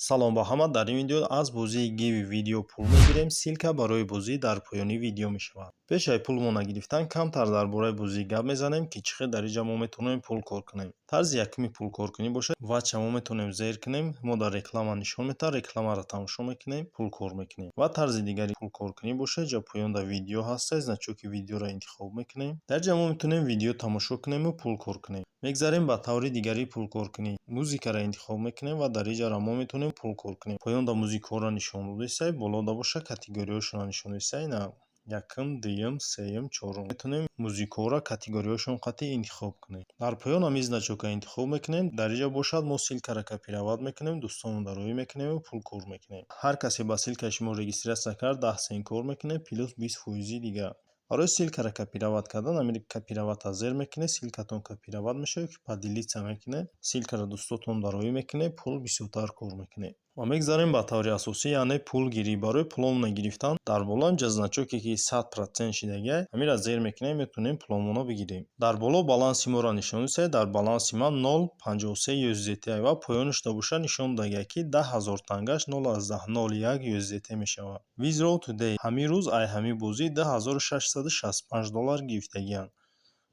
Салом ба ҳама! Дар ин видео аз бозии Гиви Видео пул мегирем. Ссылка барои бозӣ дар поёни видео мешавад. Пеш аз пулмо нагирифтан, камтар дар бораи бозӣ гап мезанем, ки чӣ хел дар инҷа мо метавонем пул кор кунем. Тарзи якуми пулкоркунӣ бошад, watch а мо метавонем зер кунем, мо дар реклама нишон медиҳад, рекламаро тамошо мекунем, пул кор мекунем. Ва тарзи дигари пулкоркунӣ бошад, ҷа поёнда видео ҳаста, значок и видеоро интихоб мекунем. Дар ҷа мо метавонем видео тамошо кунему пул кор кунем. Мегзарем ба таври дигари пулкоркунӣ. Музикаро интихоб мекунем ва дар инҷара мо метавонем пул кор кунем. Поёнда музикаҳоро нишон додисай, болода боша, категорияҳошонро нишон додисай. На якум, дуюм, сеюм, чорум. Метавонем музикаҳоро категорияҳошон қатъи интихоб кунем. Дар поён ҳамин значок а интихоб мекунем. Дар инҷа бошад, мо ссылка ро копировать мекунем, дӯстонро роҳӣ мекунему пул кор мекунем. Ҳар касе ба ссылка и шумо регистрация кард, 10 сент кор мекунем, плюс 20 фоизи дигар. Барои ссылка ро копировать кардан, ҳамин копировать а зер мекунед, ссылка тон копировать мешавад, ки поделиться мекунед, ссылка ро дӯстотон роҳӣ мекунед, пул бисёртар кор мекунед. Ва мегзарем ба таври асосӣ, яъне пулгирӣ. Барои пуломона гирифтан дар боло инҷа значок е ки 100% шидагиай, ҳаминро зер мекунем, метавонем пуломонро бигирем. Дар боло баланси моро нишон додисай, дар баланси ман 0,53 USDT ва поёнашда боша, нишон додагиай, ки 10 000 тангаш 0,01 USDT мешавад. Withdraw today, ҳамин рӯз ай ҳамин бозӣ 2665 доллар гирифтагианд.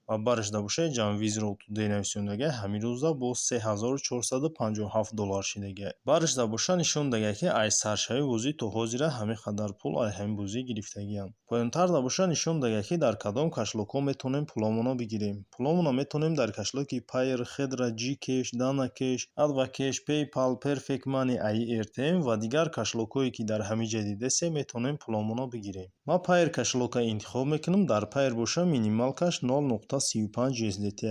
Ва барашда боша, инҷа Withdraw today нависондагиай, ҳамин рӯза боз 3457 доллар шидагиай. Барашда боша, нишон додагиай, ки ай саршавии бозӣ то ҳозира ҳамин қадар пул ай ҳамин бозӣ гирифтагианд. Поёнтарда боша, нишон додагиай, ки дар кадом кошелёк ҳо метавонем пуломонро бигирем. Пуломонро метавонем дар кошелёк и Payeer, Хедра, Gcash, Dana Cash, AdvCash, PayPal, Perfect Money, AirTM ва дигар кошелёк ҳое, ки дар ҳамин ҷа дидесем, метавонем пуломонро бигирем. Ман Payeer кошелёк а интихоб мекунам. Дар Payeer боша, минималка ш 0,35 USDT,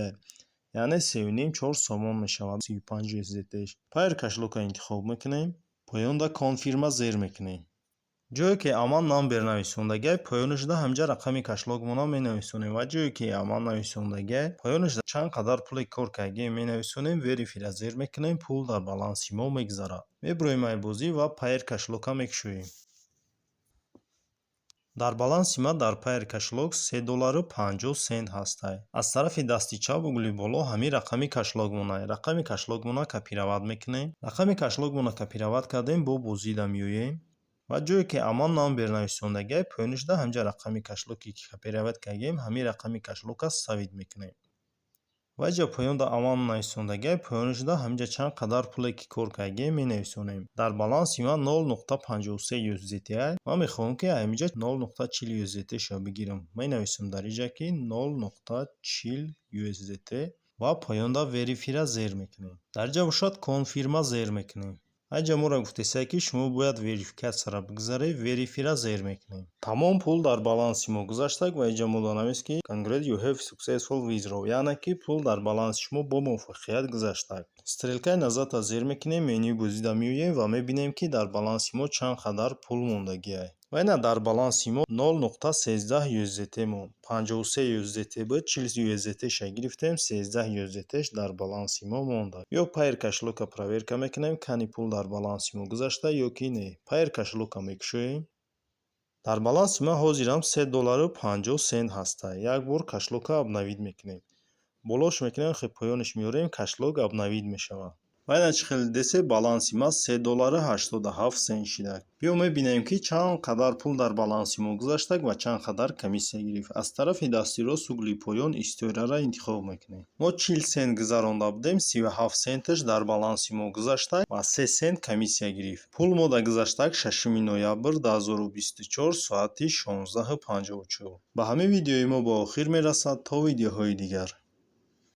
яъне 3,5-4 сомон мешавад 35 USDT. Payeer кошелёк а интихоб мекунем, поёнда confirm а зер мекунем. Ҷое ки amount number нависондагиай, поёнашда ҳамҷа рақами кошелёк мона менависонем ва ҷое ки amount нависондагиай, поёнашда чанд қадар пуле кор кардагием менависонем, verify ра зер мекунем, пул дар баланси мо мегзарад. Мебироем ай бозӣ ва Payeer кошелёк а мекушоем. Дар баланси ман дар Payeer кошелёк 3 доллару 50 сент ҳастай. Аз тарафи дасти чап, угли боло, ҳамин рақами кошелёк монай. Рақами кошелёк мона копировать мекунем. Рақами кошелёк мона копировать кардем, бо бозида меоем ва ҷое ки amount number нависондагиай, поёнашда ҳамҷа рақами кошелёк е ки копировать кардем, ҳамин рақами кошелёк а вставить мекунем. Ва ҷа поёнда amount нависондагиай, поёнашда ҳаминҷа чанд қадар пуле ки кор кардагием менависонем. Дар баланси ман 0,53 USDT. Ман мехоҳам, ки ҳаминҷа 0,40 USDT ша бигирам. Менависам дар инҷа, ки 0,40 USDT ва поёнда verify ра зер мекунем. Дар инҷа бошад, confirm а зер мекунем. Айҷа моро гуфтесай, ки шумо бояд верификатсияро бигзаред, verify ра зер мекунем. Тамом, пул дар баланси мо гузаштак ва инҷа мо навист, ки "Congrats, you have successful withdraw", яъне ки пул дар баланси шумо бо муваффақият гузаштак. Стрелка и назад а зер мекунем, менюи бозида меоем ва мебинем, ки дар баланси мо чанд қадар пул мондагиай. Ва ина дар баланси мо 0,13 USDT монд. 53 USDT буд, 40 USDT ша гирифтем, 13 USDT дар баланси мо монда. Ё Payeer кошелёк а проверка мекунем, кани пул дар баланси мо гузашта ё ки не. Payeer кошелёк а мекушоем. Дар баланси ман ҳозирам 3 доллару 50 сент ҳастай. Як бор кошелёк а обновить мекунем. Болош мекунем, хе поёнаш меорем, кошелёк обновить мешавад. Ва ина чӣ хеле десе, баланси ман 3 доллару 87 сент шидак. Биё мебинем, ки чанд қадар пул дар баланси мо гузаштак ва чанд қадар комиссия гирифт. Аз тарафи дасти рост, угли поён, история ро интихоб мекунем. Мо 40 сент гузаронда будем, 37 сенташ дар баланси мо гузаштак ва 3 сент комиссия гирифт. Пул мо дар гузаштак 6 ноябр 2024, соати 16:54. Ба ҳамин видеои мо ба охир мерасад. То видеоҳои дигар.